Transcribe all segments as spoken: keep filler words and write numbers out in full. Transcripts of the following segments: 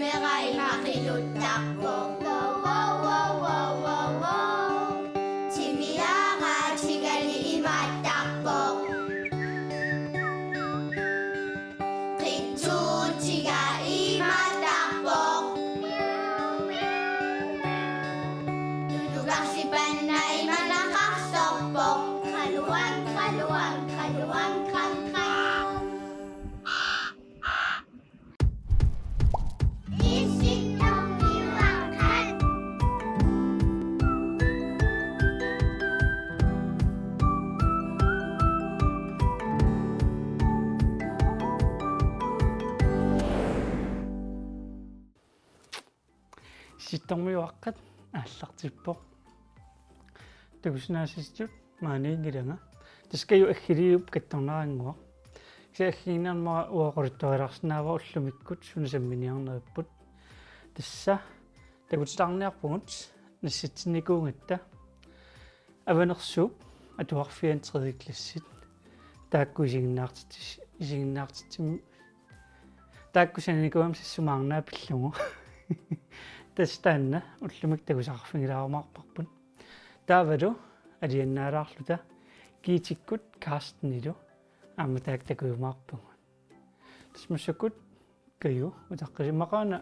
Qeqqeraa imaqiluttarpoq. Wow, wow, wow, wow, wow, wow. Timiaraa tigali imaattarpoq. Qitsuutiga imaattarpoq. Tutukarsipanna imanaqarsorpoq. Qaluang, qaluang, qaluang, qang, qang. Issittormiuaqqat aallartippoq. Takusinnaasasitut maaniinngilanga. Tassa Kaju aggiliup kattornerannguaq. Kisianni aggiinnarmara uanga oqaluttuarilaarsinnaavara ullumikkut suna samminiarneripput. Tassa takutilaarniarpugut nassitsinnikuugatta Avanersuup atuarfiani tredje klassit. Taakku isiginnaartitsis-, isiginnaartitsim-, taakku sananikuugamik Sassumaarnaa pillugu. Tassa taanna ullumikkut takusaqarfigilaarumaarparput. Taavalu alianaalaarluta Giitikkut Carstenilu aamma taakku takujumaarpagut. Tassa massakkut Kaju utaqqisimaqqaana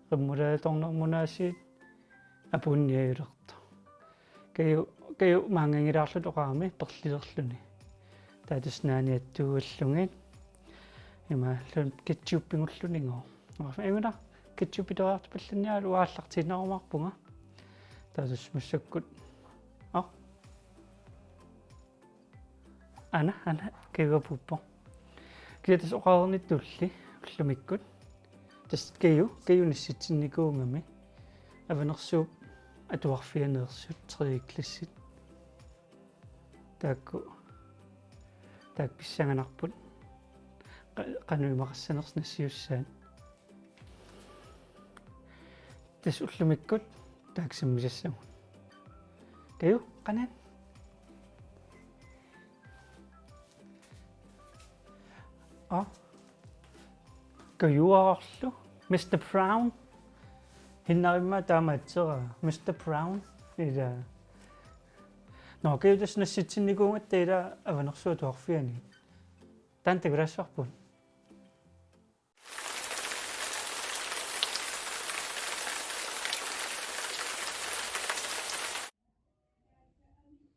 qimmulatornermut aasiit apuunniajulertoq. Kaju, Kaju maanngangilaarluta oqarami perlilerluni. Taava tassa naaniattuullugit. Imaallun ketchuppigullunigooq. Oqarfik anguna ketchupitoriartupallanniaralu aallartiinnarumaarpunga. Taava tassa massakkut. Aa. Aana, aana, Kajuga puuppoq. Kisianni tassa oqarnittulli ullumikkut. Tassa Kaju, Kaju nassitsinnikuugami. Avanersuup atuarfianeersut tredje klassit. Taakku, taakku pissanganarput. Qa-, qanoq imaqassanersoq nassiussaat. Tassa ullumikkut taakku sammisassagut. Kaju, qanoq? Aa. Kajuarlu. Mister Brown. Hinnarimma taamaatseraa. Mister Brown. Ila. Nå, Kaju tassa nassitsinnikuugatta ila Avanersuup atuarfiani. Taanna takulaassavarput.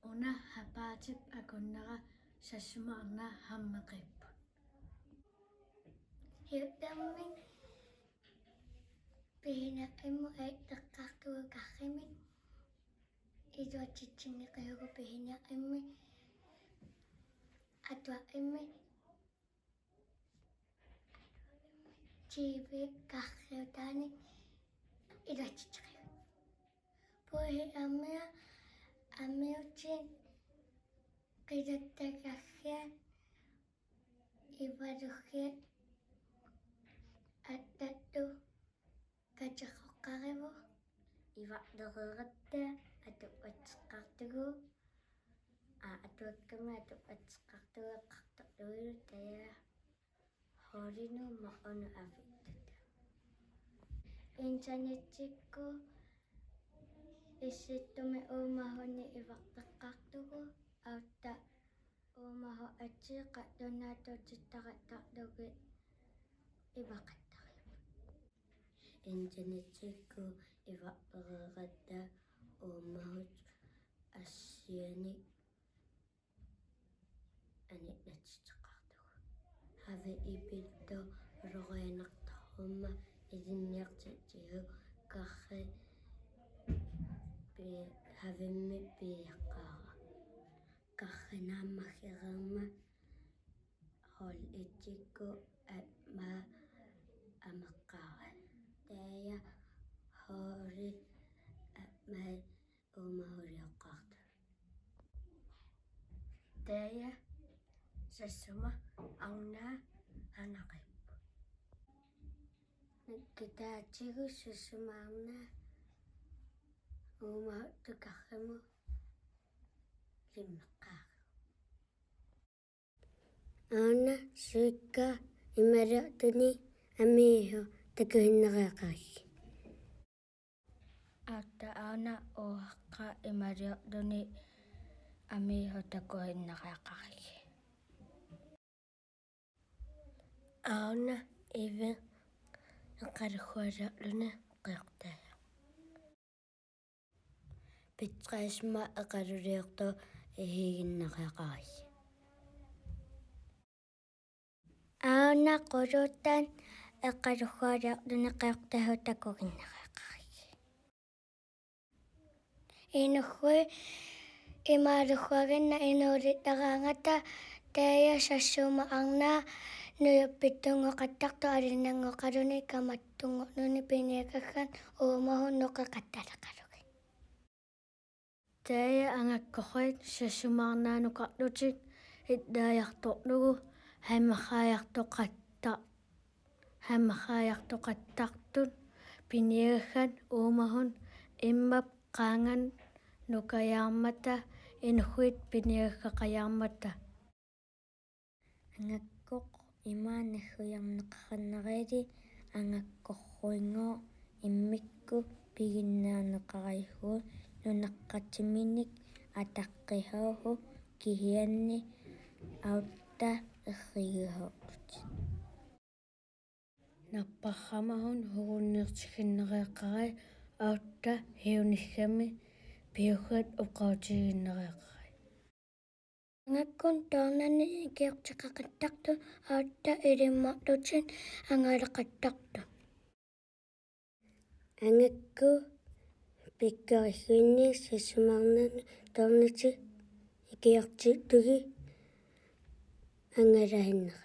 Una sapaatip akunnera Sassumaarnaa sammeqipput. Hiuttarmik pisineq immut aitteqqartugu karrimik. Iluatsitsinneqarugu pisineq immut. Atuaq immut. T V karriutaani iluatsitseqarugu. Puisi amia amiutin qilattakarriat ivaluggiat attatut katerroqqaruvoq. Ivarlereeratta atuatseqqartugu. Aa, atuakkami atuatseqqartugu eqqartorluilu taja. Hoolinuumma una avittut. Internettikkut Issittumi uumahuni ivarteqqartugu, autta uumahu atii qallunaatutittarattarlugit ivaqattaripput. Internettikkut ivarlereeratta uumahut assianik aninnatitseqqartugut. Havi ipittoq ulorianartorumma ilinniartitsigu karri pi-, havimmi piiaqqaara. Karri naammagilerma hooli itsikkut aamma ameqqaara. Taja hooli aamma uumahulioqqaartoq. Taja Sassuma arnaa anaqipput. Nakkutaatigut Sassumaarnaa uumahut karrimut limmeqqaarlugu. Aana suikka imaluunniit amiihu takusinnariaqarigit. Aatsaat aana uaqqat imaaliorluni amiittut takusinnariaqarigit. Aana ivi eqalussaalerluni qiortasoq. Petraasma eqaluliortoq ihiginnariaqarigit. Aana quluttaan eqalussaalerluni qiortasoq takusinnariaqarigit. Inuit imaalussuaannaq inuulittaraangata taava sassuma arnaa nujappittunngoqattartoq alinnanngoqaluni kamattunngulluni piniagassat uumasunik noqeqattaleqalugit. Taava angakkoqit sassuma arnaanukarlutik illaajartorlugu hammeraajartoqatta-, hammeraajartoqattartut piniagassat uumasut immap qaangat nukajaarmata inuit piniagassaqajaarmata. Angakkoq ima naggujarneqarnarali angakkorsuinngooq immikkut piginnaarneqarassuuvoq nunaqqatiminik ataqqisaasoq kisianni aatsaat ersigisoorlutik. Napparsimasut uunniutiginnariaqarai aatsaat hiunissami piuhat oqaatiginnariaqarai. Angakkut toornani ikiorteqaqattartut aatsaat ilimmarlutik angalaqattartut. Angakku pikkorissuinni sassuma arnani toornati ikiortittugit angalasinnaapput.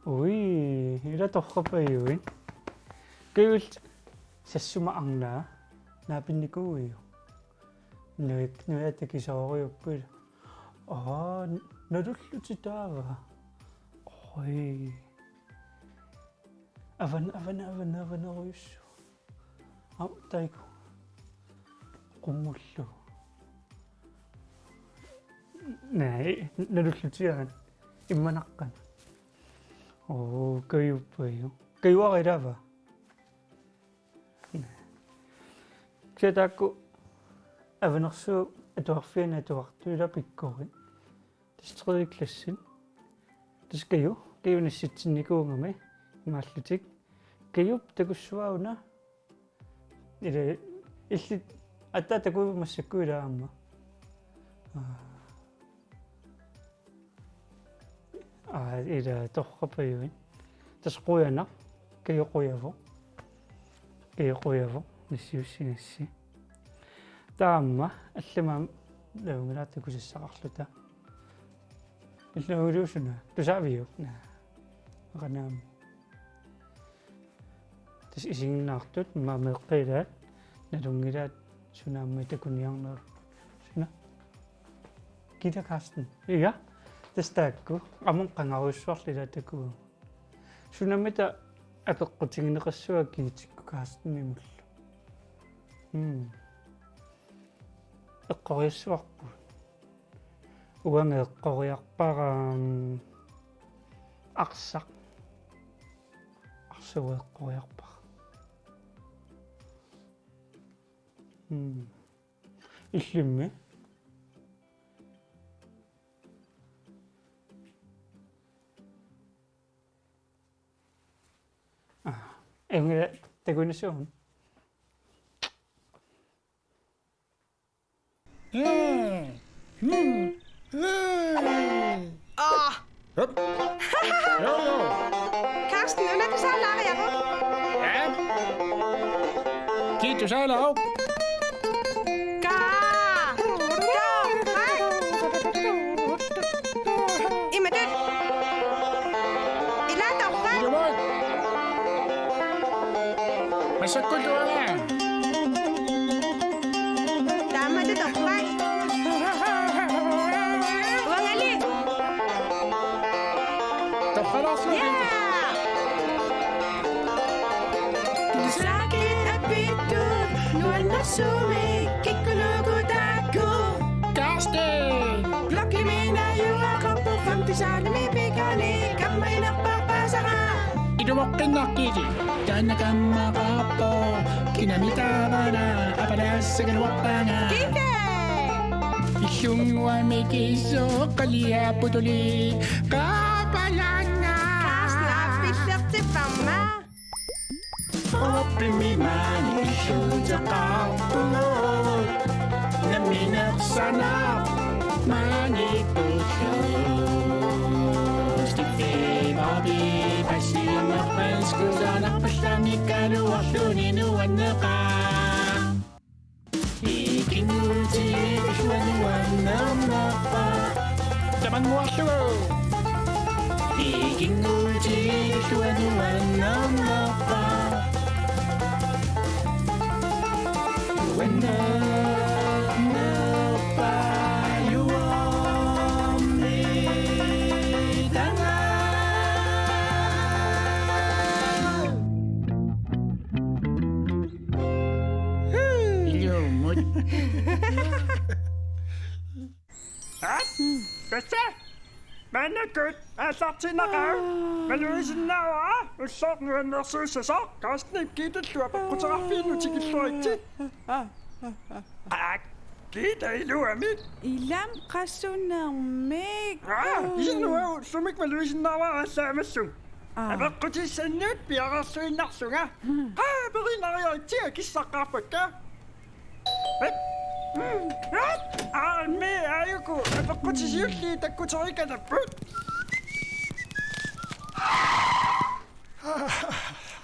Ui, ila torrappajuit. Kajup sassuma arnaa naapinnikuuiuk? Nuik, nuiaat takisoorujussuupput. Aa, nalullutik taava. Oi. Avan, avan, avan, avanerujussuaq. Au, taikku. Qunngullu. Naa, nalullutik aana. Immanaqqat. Oo, kajuppajuit. Kajuara ilaava? Naa. Kisianni taakku avanersuup atuarfiani atuartut ila pikkorik. Tassa tredje klassit. Tassa Kaju, Kaju nassitsinnikuugami imaallutik. Kajup takussuaa una. Ila illit aatsaat takuivat massakkut ila aamma. Aa. Aa, ila torrappajuit. Tassa qujanaq, Kaju qujavoq. Kaju qujavoq, nassiussigassi. Taava aamma, allamik aamma nalunngilaat takusassaqarluta. Illugiluusuna, tusaaviuk? Naa. Aqanaami. Tassa isiginnaartut, immaqa meeqqat ilaat, nalunngilaat suna aamma takuniarneq. Suna? Kila Karsten. Ja. Tassa taakku. Amun qangarujussuarli ilaat takuuk. Sunamita apeqqutigineqassuaq kigutikkut Karstenimullu. Mm. Eqqoriassavarput. Uanga eqqoriarpara, mm, arsaq. Arsaq Mm. Illimmi? Ah, engle takuinassuun. Ah. Hup. Jo, jo. Carsten, una tusaalaariaruk? Ja. Kiit tusaalaaruk? Kaa. Kaa. Imatut. Ilaa torrak. Ilumoorpoq. Massakkullu uanga. Taamatut torrak. Uangali. Torralaarsuugut. Ja. Tusaakit apittut nuannersuumik kikkut-uku taakku. Carsten! Blokkimi najugaqarpoq, femte saalimi pikani kammaginerpaasara. Ilumoqqinnaqqili. Taanna kammaqarpoq, kinami taavana apalassagaluarpaanga. Kike! Illunnguamik isoqqaliapputuli qaapalaanga. Carsten, aappillertipparma. Oppimi maani illuuteqarpugut. Nammineq sanaq maani pullu. Stiffi Bobby passiunerpanskusanarpallanngikkaluarluni nuanneqaaq. Ikinnguutigilluanuannernerpa. Tamannguarlugu. Ikinnguutigilluanuannernerpa. Nuannernerpa juormi tanga. Ilumut. Aap, tassa. Maannakkut aallartiinnaqaaq. Malugisinnaavara ulloq nuannersuussasoq. Carstenip Giitallu apeqquteqarfinnut tikilluaritsi. Aap, Giita iluamik. Ilami qasunermik. Aa, inuagut sumik malugisinnaavara aallaamassugu. Aa. Apeqqutissannut piareersuinnarlunga. Hmm. Qaa, perinnariaritsi akissaqqaarpakka. Ep. Hmm. Ep. Aa, mi ajuku. Apeqqutisiulli takkuteriikanapput.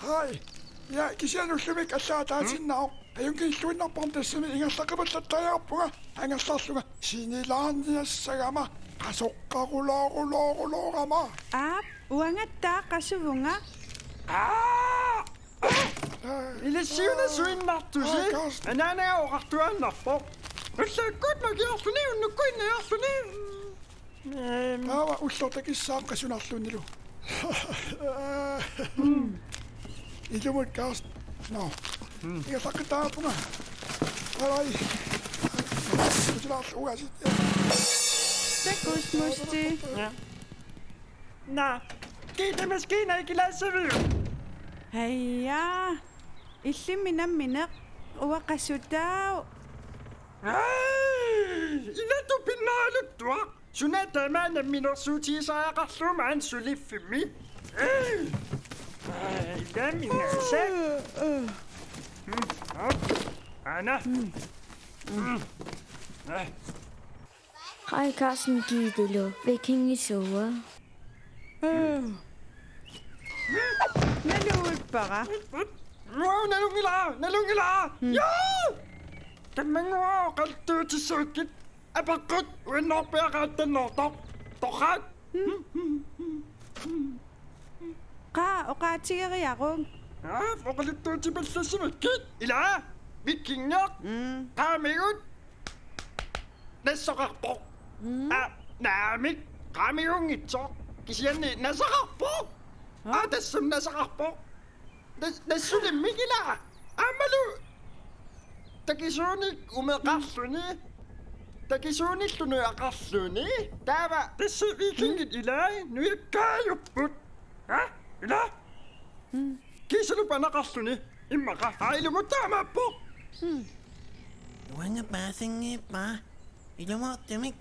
Hai. Ja, kisianni ullumi allaat ataasinnaavoq. Ajunngilluinnarparput tassami ingerlaqqipallattaariarpunga angerlarlunga sinilaarniassagama qasoqqaruloorulooruloorama. Aap, uangattaaq qasuvunga. Aa! Ilissiuna suinnartusi. Aa, Carsten. Anaanaga oqartuaannarpoq. Ullaakkut makiarluni unnukkuinnajarluni. Ehm. Taava ulloq takissaaq qasunarlunilu. Mm. Ilumut, Carsten. Nå. Mm. Ingerlaqqittaarpunga. Bye bye. Qutilaarlu uasit. Takuss, Musti. Ja. Nå. Giita, maskiina ikilaassaviguk? Haja. Illimmi nammineq uanga qasutaavoq. Ai, ilatu pinnaaluttuaq. Suna tamaat namminersuutigisariaqarlugu maani suliffimmi. Ai, ilami nasa. Mm, op. Aana. Mm. Ai. Hej, Carsten, Giitallu. Vikingisuua. Naluippara. Wow, nalunngilara, nalunngilara. Mm. Joo! Tamanguaq oqaluttuutissavakkit. Apeqqut, uinnoorpiaqaattannoortoq. Torrak. Mm. Qaa, oqaatigeriaruk. Aa, oqaluttuutipallassavakkit. Ila, vikingeq. Mm. Qaamigut. Nassoqarpoq. Mm. Aa, naamik, qaamigunngitsoq. Kisianni nasaqarpoq. Aa? Aa, tassami nasaqarpoq. Nas-, nassulimmik ila. Aammalu takisuunik umeqarluni. Takisuunillu nujaqarluni. Taava. Tassa vikingit ilai nujakkaajupput. Ha? Ila? Mm. Kiisalu panaqarluni. Immaqa. Aa, ilumut taamaappoq. Mm. Uanga paasinngippa. Ilumoortumik.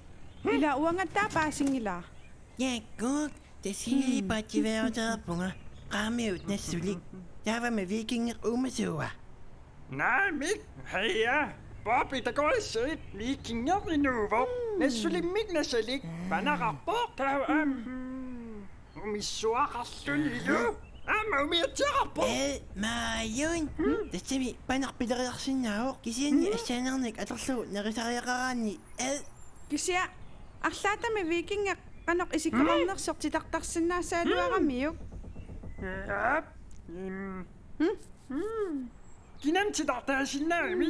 Ila uangattaaq paasinngilaq. Jaakkuk, tassa ilipaatsiveerutereerpunga. Qaamiut nassulik. Taavami vikingeq uumasuua. Naamik, haja. Bobby takorissuit, vikingeq inuuvoq. Nassulimmik nasalik. Paneqarpoq taava aamma. Umissuaqarlunilu. Aamma umiatsiaqarpoq. Ee, maajun. Tassami paneq pileriarsinnaavoq. Kisianni assaanernik atorlugu nerisariaqaraanni. Ee. Kisianni arlaatami vikingeq qanoq isikkoqarnersoq titartarsinnaassagaluaramiuk. Aap. Im. Kinami titartaasinnaavimmi?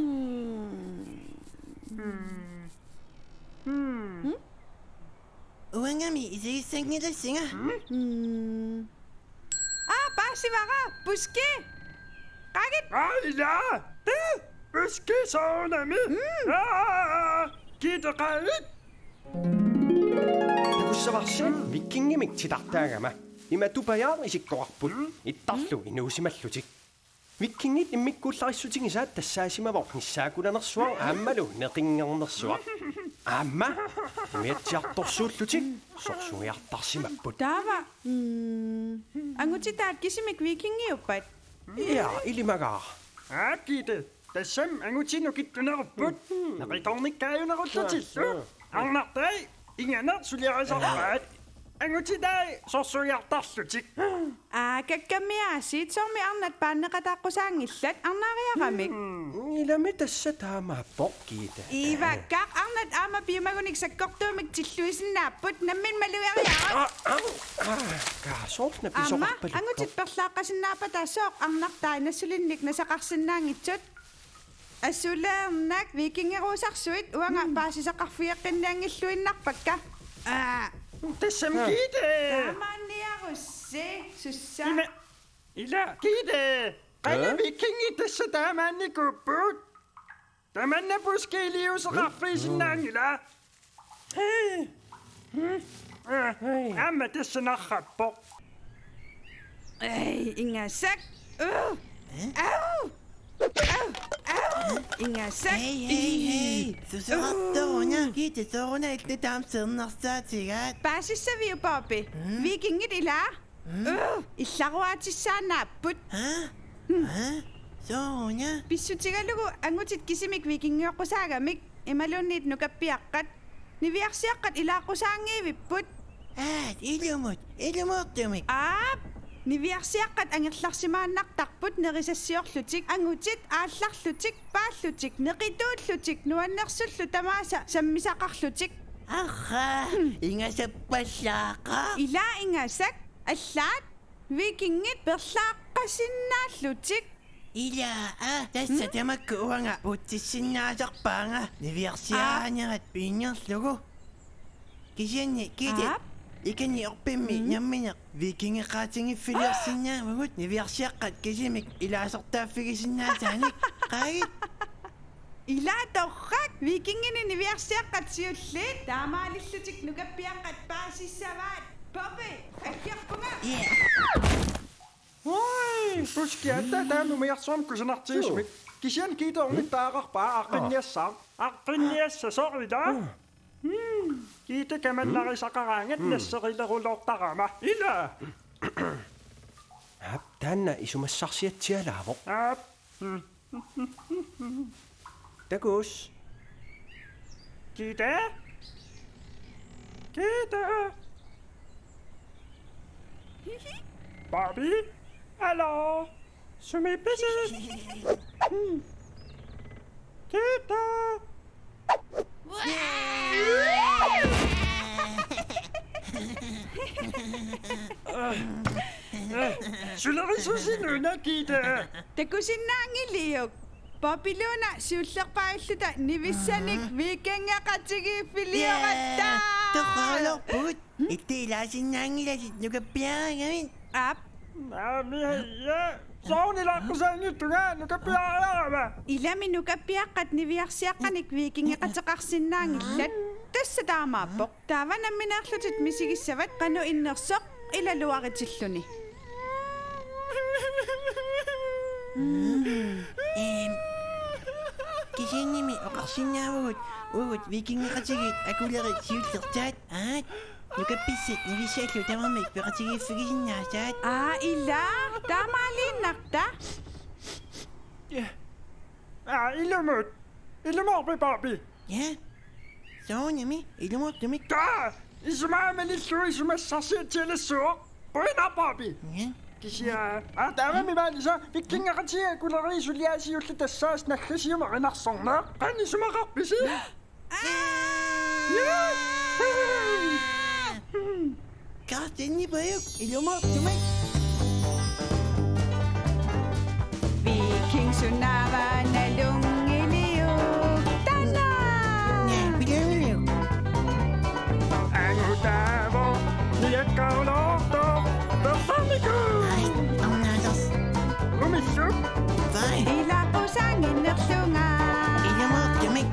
Uangami isigissanngilassinga. Aa, paasivara, Puski. Qaagit. Aa, ila. Te, Puski soorunami. Aa, Gitte qaagit. Takussavarsi vikingimik titartaagama. Ima tupajaaq isikkoqarput. Ittarlu inuusimallutik. Vikingit immikkuullarissutigisaat tassaasimavoq nissaakulanersuaq aammalu neqinngornersuaq. Aamma umiatsiartorsuullutik sorsuiartarsimapput. Taava. Mm. Angutitaat kisimik vikingiuppat? Ja, ilimagaara. Aa, Gitte, tassami angutit nukittunerupput. Neqitornikkaajunerullutillu. Arnartai inganeq suliarisarpaat. Angutitai sorsuiartarlutik. Aa, kakkamiaasiit, soormi arnat paanneqataaqqusaanngillat, arnaariaramik. Ilami tassa taamaappoq, Gitte. Iivakkaq, arnat aamma piumagunik sakkortuumik tilluisinnaapput, nammineq malugeriaruk. Aa, aa, aa, kaasoorna. Aamma pisoqarpalukku. Angutit perlaaqqasinnaappata sooq arnartai nassulinnik nasaqarsinnaanngitsut? Asuleernak vikingeruusarsuit uanga paasisaqarfigeqqinnianngilluinnarpakka. Aa. Tassami Gitte. Taamaanniarussi, sussa. Ima, ila, Gitte. Qanga vikingit tassa taamaannikuupput. Tamanna Puski iliuuseqarfigisinnaanngilaq. Hej. Aamma tassa narrappoq. Ei, ingasak. Uh. Au. Au. Au. Ingasak. Hej, hej, hej. Susoqartoruna. Gitte, sooruna illit taama siornarsaatigaat? Paasissaviuk, Bobby? Vikingit ilaa? Uh, illaruaatissaannaapput. Haa? Haa? Sooruna? Pissutigalugu angutit kisimik vikingioqqusaagamik, imaluunniit nukappiaqqat. Niviarsiaqqat ilaaqqusaanngivipput. Aat, ilumut, ilumoortumik. Aap, niviarsiaqqat angerlarsimaannartarput nerisassiorlutik, angutit aallarlutik, paallutik, neqituullutik, nuannersullu tamaasa sammisaqarlutik. Arraa, ingasappallaaqaaq. Ilaa ingasak, allaat, vikingit perlaaqqasinnaallutik. Ilaa, aa, tassa tamakku uanga puutsissinnaasarpaanga niviarsiarinerat piinnerlugu. Kisianni Gitte, aap, ikani orpimmi nammineq vikingeqaatigiiffiliorsinnaavugut niviarsiaqqat kisimik ilaasortaaffigisinnaasaanik. Qaagit? Ilaa torrak, vikinginik niviarsiaqqat siulliit, taamaalillutik nukappiaqqat paasissavaat. Bobby, aggerpunga. Ja. Ui, Puski, aatsaat taama umiarsuarmik kusanartigisumik. Suu. Kisianni Gitte ornittariaqarpaa, aqqinniassaaq. Aqqinniassasoq ilaa? Mm. Gitte kamannarisaqaraangat nasserileruloortarama. Ilaa? Aap, taanna isumassarsiatsialaavoq. Aap. Takuss. Gitte? Gitte? Bobby? Hallo? Sumi pisi? Gitte? Sulerisuusinnuna, Gitte? Takusinnaanngiliuk? Bobbyluuna siullerpaajulluta nivissanik vikingeqatigiiffilioratta. Torraalerput. Ittiilaasinnaanngilatit nukappiaraangamik. Aap. Naamik, ja. Sooruna ilaaqqusaanngitsunga nukappiariarama? Ilami nukappiaqqat niviarsiaqqanik vikingeqateqarsinnaanngillat. Tassa taamaappoq. Taava nammineerlutit misigissavat qanoq innersoq ilaluaritilluni. Mm. Em. Kisiannimi oqarsinnaavugut uagut vikingeqatigiit akulerit siullertaat, aat, nukappissat nilissaallu tamarmik peqatigiiffigisinnaasaat. Aa, ila, taamaaliinnarta. Ja. Aa, ilumut. Ilumoorpit, Barbie? Ja. Soorunami, ilumoortumik. Taa! Isumaga malillugu isumassarsiatsialassuaq. Puinarpaapi. Ja. Kisianni. Aa, taavami maalisa, vikingeqatigiit akulerit suliaasiullu tassaasut naggasiumut erinarsorneq. Qanoq isumaqarpisi? Aa! Ja! Kartini pajuk, ilumoortumik. Viking sunaava nalunngiliuk taanna? Naa, pilaangiuk. Angutaavoq, niakkaluartoq, persornikuuvoq. Ai, arnaatas. Rumillu. Vai. Ila qusanginnerlunga. Ilumoortumik.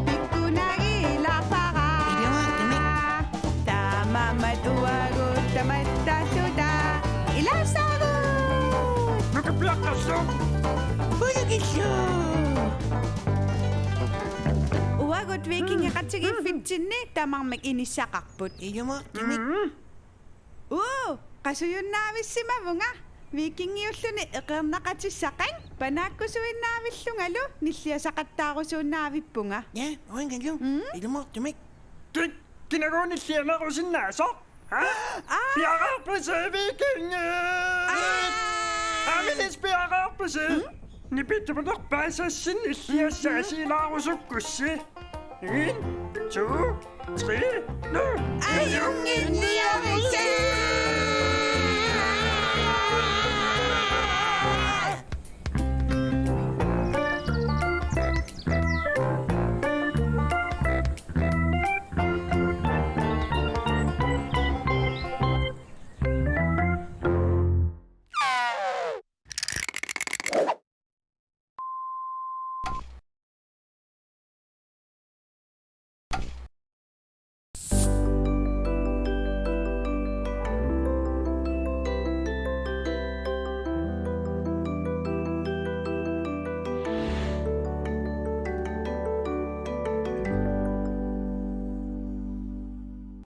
Pikkunagilaarpara. Ilumoortumik. Taamaammat uagut tamatta tuta ilaassagut. Nukappiaqqassuuq. Pulukillu. Uagut vikingeqatigiiffitsinni tamarmik inissaqarput. Ilumoortumik. Mm. Uu, qasujunnaavissumavunga. Vikingiulluni eqeernaqatissaqanngilaq, panaakkusuinnaavillungalu nilliasaqattaarusuinnaavippunga. Ja, uangalu. Mm? Ilumoortumik. Kik, kinakuunilli anerusinnaasoq? Ha? Aa. Piareerpisi vikingit? Aa. Aamilis piareerpisi? Mm? Nipitunerpaasassinnik illiassaasiilaarusukkussi. En, to, tre, nu. Ajunngitsuarisi.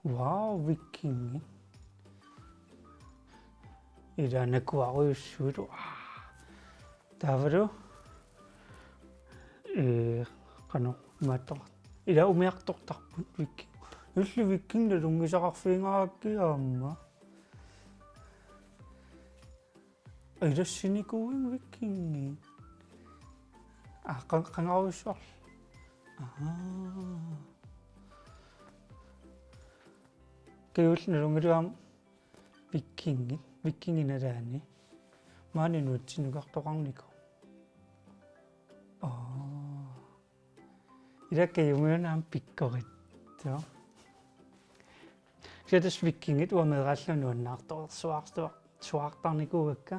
Wow, vikingit. Ila nakuarujussuit. Taavalu, ee, qanoq imaattoq. Ila umiartortarput viking. Illit viking nalunngisaqarfigingarakku aamma. Ilassinikuuing vikingit. Aa, qan-, qangarujussuarli. Aa. Kajup illit nalunngilagut aamma vikingit, vikingit nalaani. Maani nuutsinnukartoqarnikoq. Aa. Ila Kajumiuna aamma pikkorittoq. Kisianni tassa vikingit uanga meeraallugu nuannaartorsuarsuar-, suartarnikuuakka.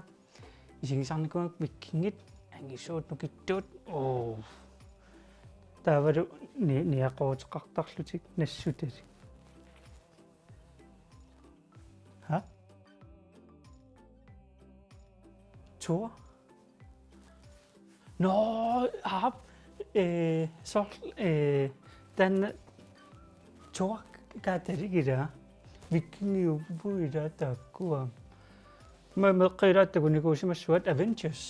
Isigisarnikuuakka vikingit, angisuut, nukittuut. Oo. Taavalu ni-, niaqoruteqartarlutik nassutalik. Ha? Thor? Nå, aap, ee, soorlu, ee, taanna Thor kaatalik ila. Vikingiupput ila taakkua. Aamma meeqqat ila takunikuusimassavat Avengers.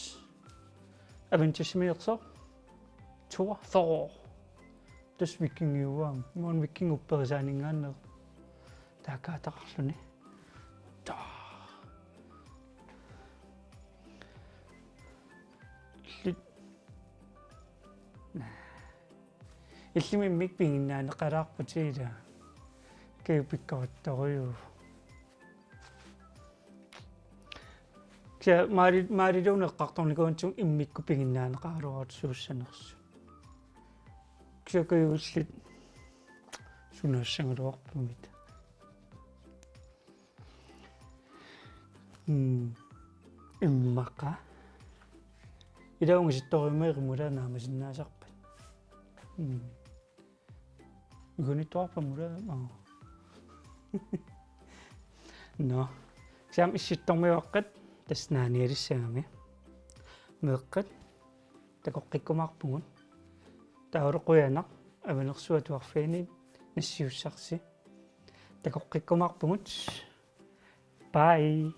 Avengersimiilersoq. Thor, Thor. Tassa vikingiuvoq aamma. Imaluunniit vikingit upperisaaninngaanneersoq. Taakaataqarluni. Taa. Illit. Naa. Illimmi immikkut piginnaaneqalaarputit ila. Kaju pikkorittorujuuvoq. Kisianni maali-, maaliluunniit eqqartornikuunnginnami immikkut piginnaaneqaraluarutut suussanersut. Kisianni Kaju illit sunaassagaluarpumit. Mm. Immaqa. Ila ungasittoriumeerimula naamasinnaasarpat. Mm. Igunittuarpamula. Aa. Nå. Kisianni issittormiuaqqat tassa naanialissagami. Meeqqat takoqqikkumaarpugut. Taavalu qujanaq Avanersuaq atuarfiani nassiussarsi. Takoqqikkumaarpugut. Bye.